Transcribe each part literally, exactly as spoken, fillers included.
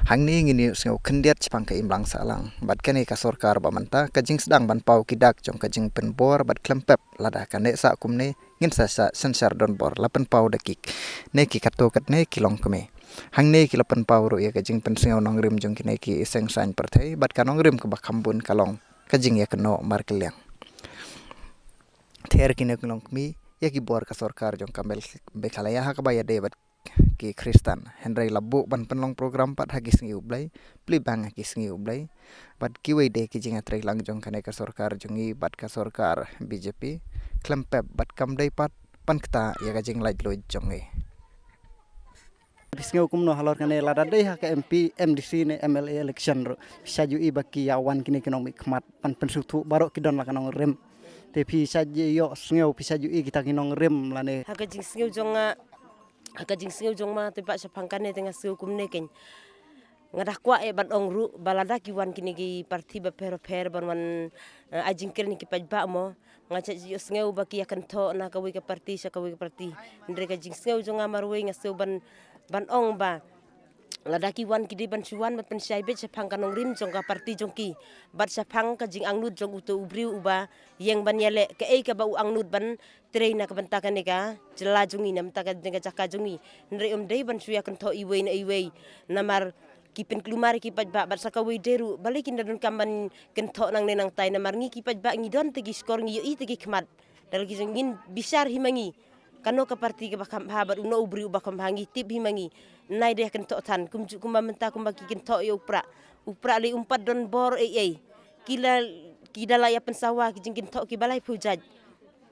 Hangne ngin ïohsngew khyndiat shaphang ka imlang sahlang bad kane ka sorkar ba mynta, ka jingsdang ban paw ki dak jong ka jingpynbor bad khlem pep. Lada ka neh sah kumne, ngin sa sah synshar donbor, la pynpaw da ki ne ki katto katne ki longkmie. Hangne ki la pynpaw ruh ïa ka jingpynsngew nongrim jong kine ki seng saiñ pyrthei bad ka nongrim kaba kham bun ka long ka jingïakynnoh markylliang. Ther kine ki longkmie ïa ki bor ka sorkar jong ka Mel-, Meghalaya ha kaba ïadei bad ki Khristan. Hynrei la buh ban pynlong program pat ha ki sngi U Blei, plie bang ha ki sngi U Blei. Bad kiwei de ki jingïatreilang jong kane ka sorkar jong ngi bad ka sorkar B J P, khlem pep bad kam dei pat pynkta ïa ka jinglaitluid jong ngi. Phi sngew kumno halor kane, lada dei ha ka M P, M D C ne M L A election ruh, phi sa ju i ba ki ïa wan kine ki nongmihkhmat ban pynsngewthuh baroh ki don la ka nongrim. Te phi sa ju ïohsngew, phi sa ju i kita ki nongrim lane. Ha ka jingsngew jong nga, ha ka jingsngew jong ma te ba shaphang kane te nga sngew kumne kein. Nga da kwah eh ban ong ruh ba lada ki wan kine ki parti bapher bapher ban wan, eh, ai jingkren ïa ki paidbah mo, nga sa ju ïohsngew ba ki ïakynthoh na kawei ka parti sha kawei ka parti. Hynrei ka jingsngew jong nga marwei nga sngew ban, ban ong ba lada ki wan ki dei ban shu wan ban pynshai beit shaphang ka nongrim jong ka parti jong ki bad shaphang ka jingangnud jong uto u briew uba ïeng ban ïaleh kaei kaba u angnud ban trei na ka bynta kane ka jylla jong ngi, na bynta kane ka jaka jong ngi. Hynrei ym dei ban shu ïakynthoh iwei na iwei. Namar ki pynkulmar ïa ki paidbah bad sa kawei de ruh balei kin da donkam ban kynthoh nangne nangtai, namar ngi ki paidbah ngi don te ki shkor, ngi ïohi te ki khmat. Da la ki jong ngin bishar hi ma ngi. Kano ka parti kaba kham bha bad uno u briew uba kham bha ngi tip hi ma ngi. Nai de kynthoh than kumjuh kumba mynta kumba ki kynthoh ïa u Prah. U Prah lei um pat don bor ei ei. Ki la, ki da la ïa pynsawa ki jingkynthoh kiba laiphew jait.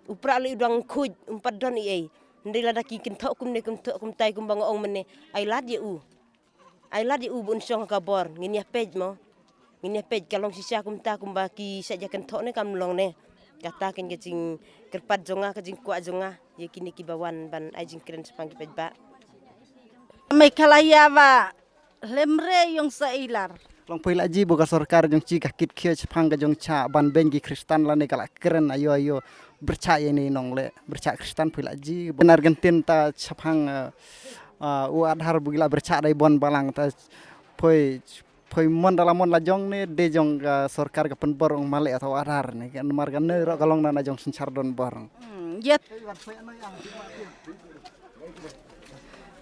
U Prah lei u dang khuid um pat don ei ei. Hynrei lada ki kynthoh kumne, kynthoh kumtai kumba nga ong mynne, ai lad ïa u. Ai lad ïa u ba un shong ha ka bor, ngin ïa peit mo. Ngin ïa peit ka long shisha kumta kumba ki sa ïa kynthoh ne kam long ne. Kata kein ka jingkyrpad jong nga, ka jingkwah jong nga ïa kine kiba wan ban ai jingkren shaphang ki paidbah. Meghalaya ba lem re ïong sa ilar. Long poi la ji ba ka sorkar jong chi ka kit khia shaphang ka jong cha ban beiñ ki Khristan lane ka la kren aïu aïu, byrcha ïa ne nongleh, byrcha Khristan poi la ji. Ban Argentin ta shaphang, eh, eh, u Aadhaar ba ki la byrcha dei bon balang ta poi, poi mon da la mon la jong ne de jong ka sorkar ka pynbor ong maleh ta u Aadhaar ne, namar kane ruh ka long na na jong synshar donbor. Hmm, ïa.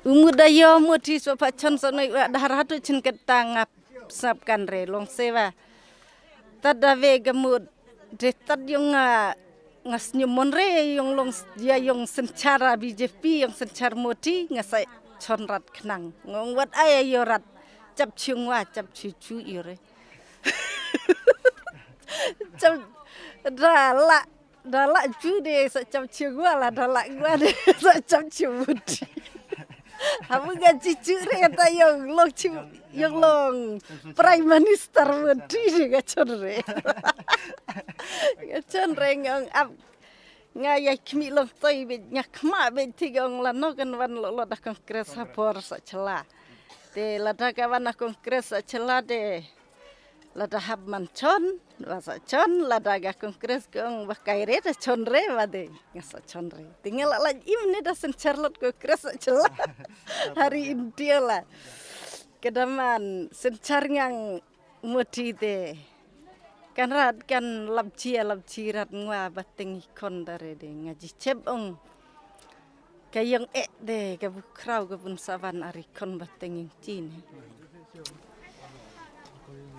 U mut da ïoh mut hi shuwa pha chon sa noi u Aadhaar hato chin kata nga sngap kan re long sewa. Tad da ve ka mut de tad ïong nga, nga sñium mon re ïong long ïa ïong synchar a B J P ïong synchar Modi nga sa chon rat khnang. Ngong wat ai ïa ïoh rat chap chiu ngwa chap chiu chu ïoh re. Chap da la Da la ju de sa chap chiu ngwa la da la ngwa de sa chap chiu Modi. Hamu nga chi chu re ta ïong long chiu ïong long Prime Minister Modi de nga chon re. Nga chon re ngong ap nga ïa khmih long toi beit nga khmah beit ti ngong la no kan wan lo lo da Congress ha por sa chla. Te la da ka wan na Congress sa chla de. Lada hap man chon, ba sa chon, lada ka Congress ka ong ba kai re ta chon re ba de, nga sa chon re. Te nga la lait im ne da synchar lot Congress sa chla. Hari India la. Ka da man synchar ngang Modi te. Kan rat kan lap chi lap chi rat ngwa ba teng i kon da re de nga ji chep ong. Ka ïong eh de ka bu khraw ka bun saban ari kon ba teng ïong chi ne.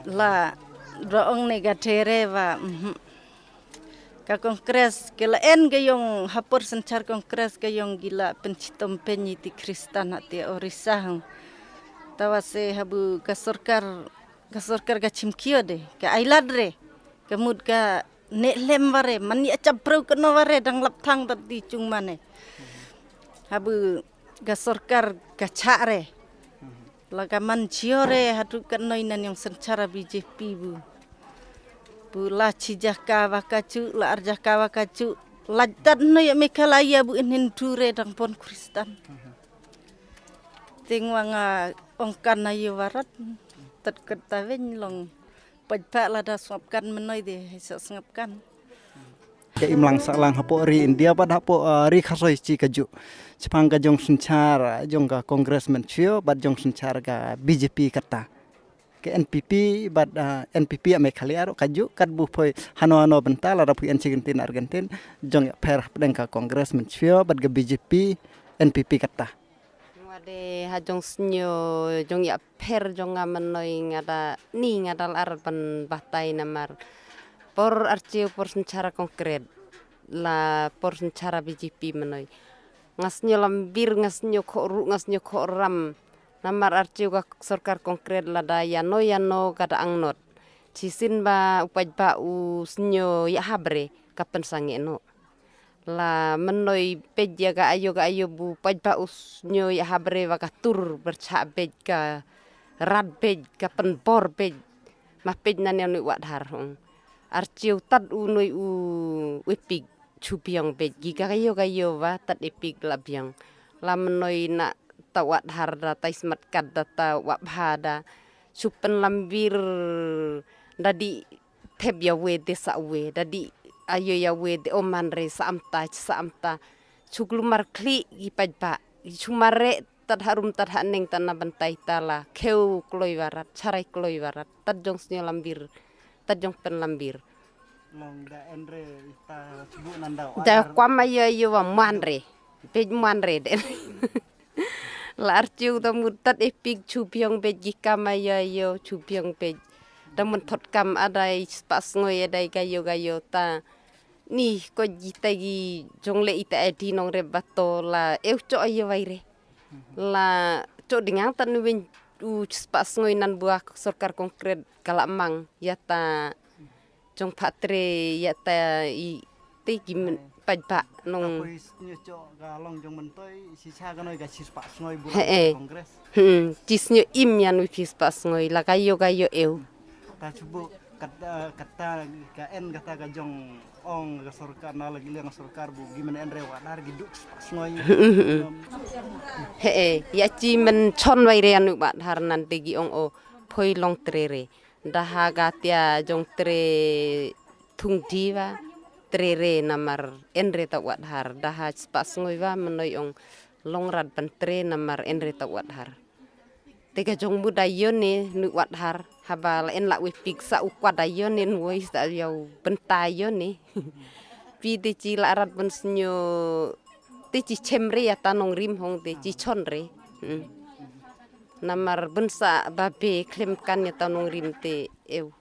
La da ong ne ka tere ba, mhm. Ka Congress ka la en ka ïong hapor synchar Congress ka ïong ki la pynchitom peñ iti Khristan ha te Orissa hang. Tawa se habu ka sorkar Ka sorkar ka chim kio de, ka ailad re, ka mut ka ne lem ware, man ya chap preu kano ware dang lap thang tat di chung mane. Habu ka sorkar ka chak re, la ka man chio re hatu ka noi nan yang senchara B J P bu. Bu la chi jaka wa ka chu, la ar jaka wa ka chu, la tat noi ya Meghalaya bu in Hindu re dang pon Kristan. Ting wa nga ong kan na yu warat, tat kat ta wen long. Pait pa lada sngap kan menoi de, sa sngap kan. Ka imlang sahlang hapoh ri India bad hapoh, ah, ri Khasoi chi ka ju. Chapang ka jong synchar, ah, jong ka Congress men chio, bad jong synchar ka B J P kata. ka N P P bad, ah, N P P ïa Meghalaya ruh ka ju kat bu poi hano hano bynta lada poi en chi kyntin ar kyntin jong ïa pher hapdeng ka Congress mynchwio bad ka B J P N P P kata. Nga de ha jong snyo jong ïa pher jong nga mynno nga da ni nga da lar ban batai namar por archiu por synchara konkret la por synchara B J P mynno. Nga snyo lambir nga snyo khoru nga snyo khoram. Namar archiu ka sorkar konkret lada ïano ïano ka da angnot. Chisin ba u paidbah u snyo ïa habre ka pynsangeh noh. La mynno i pej ïa ka ayo ka ayo bu paidbah u snyo ïa habre wa ka tur berchah bej ka rat bej ka pynbor bej. Ma pej nan ïa noi wa dhar hong. Archiu tad u noi u epik chu biang bej gi ka ayo ka ayo wa tad epik la biang. La mynno i na ta wa dhar da ta ismat kad da ta wa bha da. Chu pynlambir da di thep ïa we de sa we da di ayo ïa we de oman re sa amta sa amta. Chu glumar khli gi paidbah gi chu mare tad harum tad haneng tad na bantai tala kheu kloi warat charai kloi warat tad jong snyo lambir tad jong pynlambir. Long da en re ita chubu nanda. Da kwam ayo ayo wa man re. Pej man re de. La archiu da mut tad epik chu biang bej gi kam ayo ayo chu biang bej. Da mun thot kam adai spa sngoi adai gayo gayo ta. Ni ko gi ta gi jong le ita edi nong re bato la eu cho ayo waire. La cho dingang tan win u spa sngoi nan buak sorkar konkret kala mang ya ta jong patre ya ta i te gi men paj ba nong. Ka poi snyo cho ka long jong mentoi si cha ka noi ka si spa sngoi bu he e Congress. Hmm, ci snyo im yan wi phi spa sngoi la ka yo ka yo eu. Ta chubu kata kata ka en kata ka jong ong ka sorkar na lagi leng sorkar bu gi men en re wa dar gi duk spa sngoi. He e ya ci men chon wai re yan wi ba dhar nan te gi ong o phoi long tre re. Daha gatia jong tre thung diva tre re namar en re ta wat har daha spa sngoi va menoi ong long rat ban tre namar en re ta wat har. Te ka jong muda yone nu wat har haba la en la we pik sa u kwada yone nu woi sa yau benta yone. Pi te ci la rat ban snyo te ci chem re ya ta nong rim hong te ci chon re. Hmm. Namar bun sa ba be khlem kan ya ta nong rim te eu.